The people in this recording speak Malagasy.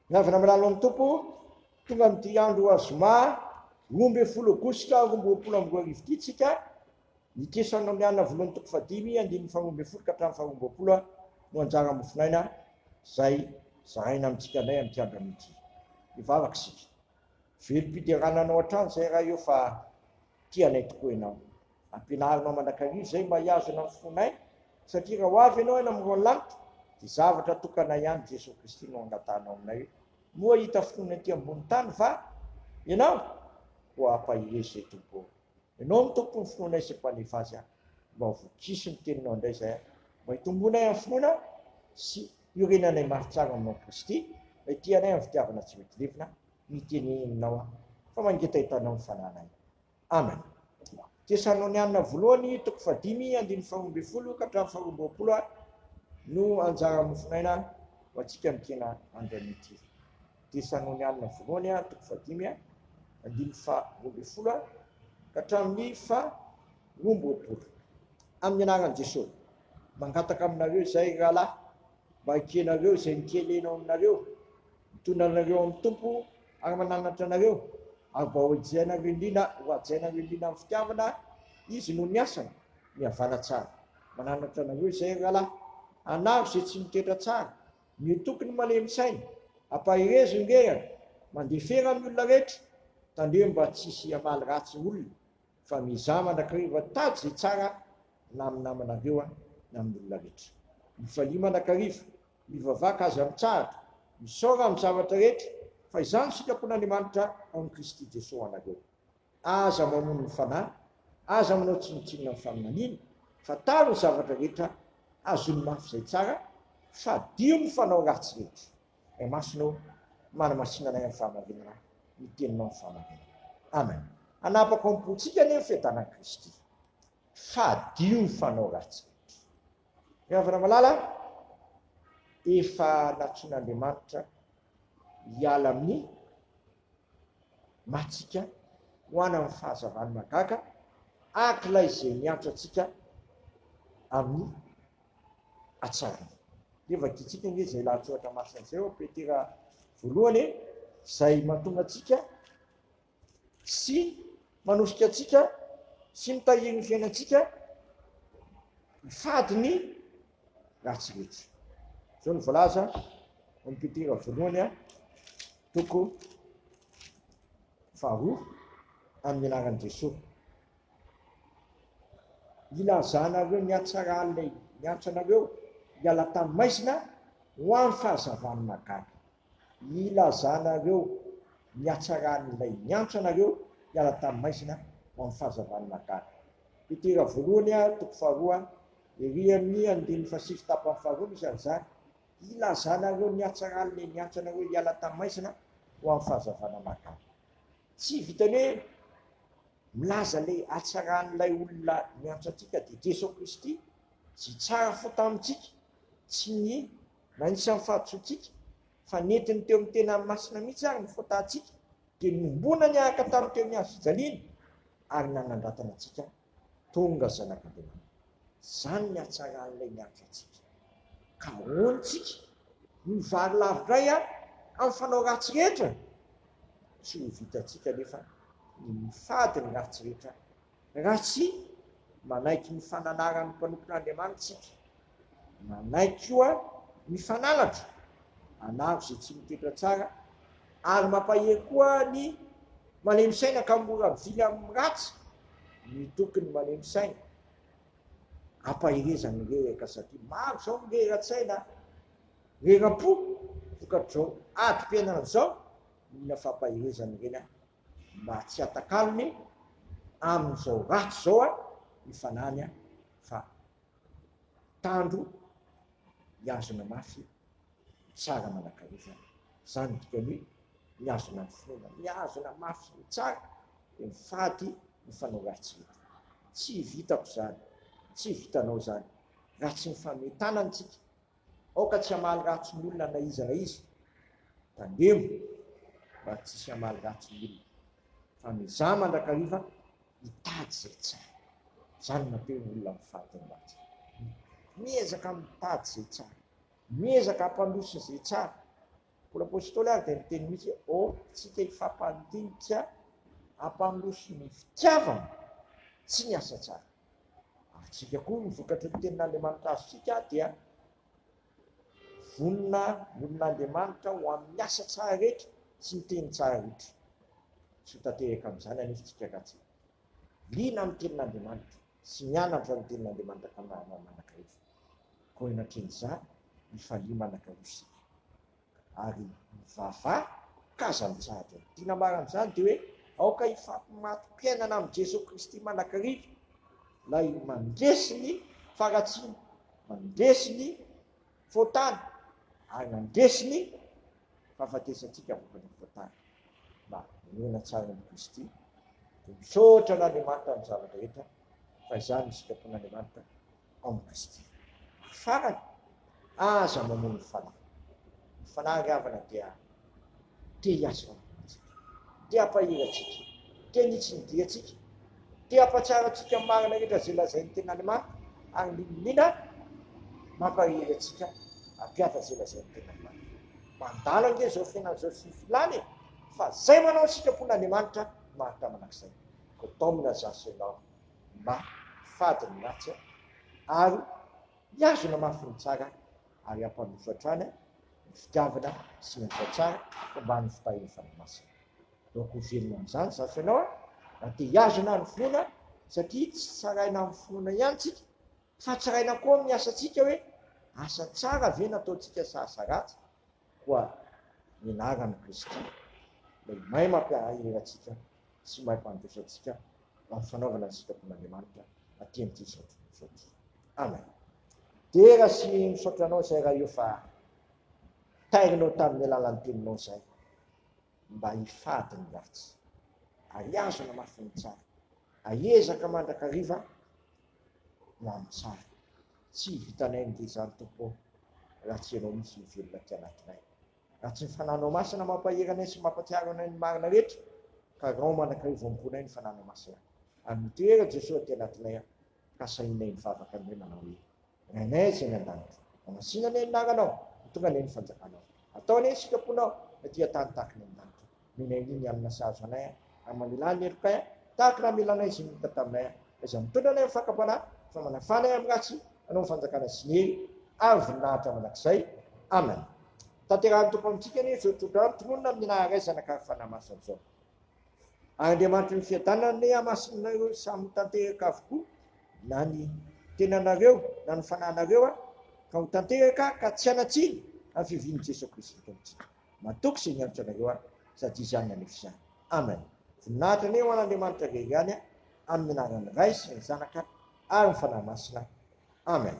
Miavona milalo amin'ny Tompo, tonga amin'ity andro zoma 12 aogositra 2022 ity tsika, ny Tesaloniana voalohany toko fahadimy andininy faharoa ambin'ny folo ka hatramin'ny faharoa amby roapolo no anjara mofonaina izay zaraina amintsika indray amin'ity andro anio ity. Hivavaka isika. Velom-piderana anao hatrany izay Ray ô fa tia anay tokoa Ianao. Ampianarinao mandrakariva izay mba hihazona ny fonay, satria raha ho avy Ianao eny amin'ny lanitra, dia zavatra tokana ihany Jesoa Kristy no angatahanao aminay hoe, Moa hita finoana ety ambony tany va Ianao? Koa ampaherezo izay Tompo ô. Ianao no Tompon'ny finoanay sy Mpanefa azy, mba ho vokiso ny Teninao indray izay, mba hitombonay amin'ny finoana sy hiorenanay mafy tsara aminao Kristy, ilay tia anay amin'ny fitiavana tsy mety levona, ny Teninao fa mangetaheta Anao ny fanahinay. Amen. Tesaloniana voalohany toko fahadimy andininy faharoa ambin'ny folo ka hatramin'ny faharoa amby roapolo no anjara mofonaina ho antsika amin'ity andro anio ity. Tesaloniana voalohany toko fahadimy andininy faharoa ambin'ny folo ka hatramin'ny faharoa amby roapolo. Amin'ny anaran'i Jesosy, mangataka aminareo izay rahalahy mba hikenareo izay nikelena ao aminareo, mitondra anareo amin'ny Tompo ary mananatra anareo, ary mba ho hajainareo indrindra, ho hajainareo indrindra amin'ny fitiavana Izy noho ny asany, mihavana tsara. Mananatra anareo izay, ry rahalahy, anaro izay tsy mitoetra tsara, mitoky ny malemy saina, ampaherezo ny reraka, mandefera amin'ny olona rehetra, tandremo mba tsy hisy hamaly ratsy ny olona, fa miezaha mandrakariva tady izay tsara na amin'ny namanareo na amin'ny olona rehetra. Mifalia mandrakariva, Mivavaka aza mitsahatra, misaora amin'ny zavatra rehetra, fa izany no sitrapon'Andriamanitra ao amin'i Kristy Jesoa ho anareo. Aza mamono ny Fanahy, aza manao tsinontsinona ny faminaniana, fantaro ny zavatra rehetra, hazony mafy izay tsara, fadio ny fanao ratsy rehetra. Ray Masina ô, manamasina anay amin'ny fahamarinana, ny Teninao ny fahamarinana. Amen. Hanapaka ao am-pontsika anie ny fiadanan'i Kristy. Fadio ny fanao ratsy rehetra. Ry havana malala, efa nantsoin'Andriamanitra hiala amin'ny matsika ho any amin'ny fahazavany mahagaga, araka ilay izay miantso antsika amin'ny hatsarany. Dia vakintsika ange izay lahatsoratra masina izay ao Petera voalohany e, izay mahatonga antsika sy manosika antsika sy mitahiry ny fiainantsika mifady ny ratsy rehetra. Izao no voalaza ao amin'ny Petera voalohany toko faharoa amin'ny anaran'i Jesoa. Ilazanareo ny hatsaran'ilay niantso anareo hiala tamin'ny maizina ho amin'ny fahazavany mahagaga. Ilazanareo ny hatsaran'ilay niantso anareo hiala tamin'ny maizina ho amin'ny fahazavan'ny mahagaga. Petera voalohany toko faharoa, ery amin'ny andininy fahasivy tapany faharoa misy an'izany, Ilazanareo ny hatsaran'ilay niantso anareo hiala tamin'ny maizina ho amin'ny fahazavana mahagaga. Tsy vitan'ny hoe milaza ilay hatsaran'ilay olona niantso antsika dia Jesoa Kristy izay tsara fo tamintsika, tsy ny Nanisa ny fahadisoantsika, fa nentiny teo amin'ny tenany masina mihitsy ary ny fahotantsika, dia niombona niaraka tamin'ny teo amin'ny hazo fijaliana, ary nanandratana antsika tonga zanak'Andriamanitra. Izany ny hatsaran'ilay niantso antsika. Ka ahoana isika no hivarilavo indray amin'ny fanao ratsy rehetra? Tsy ho vitantsika anefa ny mifady ny ratsy rehetra Raha tsy manaiky ny fananaran'ny mpanompon'Andriamanitra isika, manaiky koa ny fananatra, anaro izay tsy mitoetra tsara, ary mampahery koa ny malemy saina ka mora mivily amin'ny ratsy, mitoky ny malemy saina, ampahereza ny reraka satria maro izao ny rera-tsaina, rera-po vokatr'izao adim-piainana izao, mila fampaherezana ireny mba tsy hatakalony amin'izao ratsy izao ny fanahiny fa tandro hihazona mafy ny tsara mandrakariva. Izany no dikany hoe mihazona ny finoana. Mihazona mafy ny tsara dia mifady ny fanao ratsy rehetra. Tsy vitako izany, tsy vitanao izany raha tsy mifanome tanana isika. Aoka tsy hamaly ratsy ny olona na iza na iza. Tandremo mba tsy hisy hamaly ratsy ny olona. Fa miezaha mandrakariva hitady izay tsara. Izany no atao hoe olona mifady ny ratsy. Miezaka mitady izay tsara. Miezaka hampandroso izay tsara. Paoly Apostoly ary dia niteny mihitsy hoe, Ô, tsika hifampandinika hampandroso ny fitiavana, tsy ny asa tsara. Ary tsika koa, ny vokatry ny tenin'Andriamanitra azontsika dia vonona ny olon'Andriamanitra ho amin'ny asa tsara rehetra sy ny teny tsara rehetra. Tsy ho tanteraka amin'izany anefa tsika raha tsy liana amin'ny tenin'Andriamanitra sy mianatra ny tenin'Andriamanitra ka mandrakariva. Koa eo anatrehan'izany, mifalia mandrakariva isika. Ary mivavaha ka aza mitsahatra. Ny tiana ambara amin'izany dia hoe aoka hifampimatom-piainana amin'i Jesoa Kristy mandrakariva, ilay mandresy ny faharatsiana, mandresy ny fahotana, ary nandresy ny fahafatesantsika vokatry ny fahotana. Mba mionona tsara amin'i Kristy, dia misaotra an'Andriamanitra amin'ny zavatra rehetra, fa izany no sitrapon'Andriamanitra ao amin'i Kristy. Ary farany, aza mamono ny fanahy. Ny fanahy ry havana dia te hiasa ao anatintsika, te hampahery antsika, te hanitsy ny diantsika, te hampahatsiaro antsika ny marina rehetra izay lazain'ny Tenin'Andriamanitra, ary n'inon'inona mampahery antsika hampiasa izay lazain'ny Tenin'Andriamanitra. Mandalo ange izao fiainana izao sy ny filany e, fa izay manao ny sitrapon'Andriamanitra no maharitra mandrakizay. Koa taomina izaho sy ianao mba hifady ny ratsy ary hihazona mafy ny tsara ary hampandroso hatrany ny fitiavana sy ny asa tsara homban'ny fitahian'ny Fanahy Masina. Donc ho velona amin'izany izaho sy ianao raha te hihazona ny finoana satria tsy tsaraina amin'ny finoana ihany tsika fa tsaraina koa amin'ny asantsika hoe asa tsara ve nataontsika sa asa ratsy koa ny anaran'i Kristy ilay mahay mampiahery antsika sy mahay mpandroso antsika amin'ny fanaovana ny sitrapon'Andriamanitra aty amin'ity izao tontolo izao ity. Amen. Dera sy misaotra anao izay Ray o fa tairinao tamin'ny alalan'ny teninao izay mba hifady ny ratsy ary hihazona mafy ny tsara ahiezaka mandrakariva ho amin'ny tsara. Tsy vitanay ange izany Tompo ô raha tsy ianao mihitsy no velona aty anatinay. Raha tsy ny Fananao Masina mampahery anay sy mampatsiaro anay ny marina rehetra, ka rao mandrakariva ao am-ponay ny Fananao Masina. Ary mitoera Jesoa aty anatinay aho, ka sahinay mivavaka aminay manao hoe, Rainay izay any an-danitra, Hamasina anie ny anaranao, ho tonga anie ny fanjakanao. Atao anie ny sitraponao, ety an-tany tahaka ny any an-danitra. Omena anie ny hanina sahaza anay, ary mamelà ny helokay, tahaka ny namelanay izay nihita taminay. Aiza mitondra anay amin'ny fakam-panahy, fa manafà anay amin'ny ratsy, hanao ny fanjakana sy ny hery ary voninahitra mandrakizay. Amen. Tanterahin'ny Tompo amintsika anie izao tsodrano tononina amin'ny anaran'ny Ray, Zanaka ary Fanahy Masina izao. Ary Andriamanitry ny fiadanana anie hamasinareo samy ho tanteraka avokoa na ny tenanareo na ny fanahinareo ka ho tanteraka ka tsy hanan-tsiny amin'ny fiavian'i Jesoa Kristy Tompontsika. Matoky izay niantso anareo aho sady Izy ihany nanefa izany. Amen. Voninahitra anie ho an'Andriamanitra irery ihany amin'ny anaran'ny Ray sy ny Zanaka ary ny Fanahy Masina. Amen.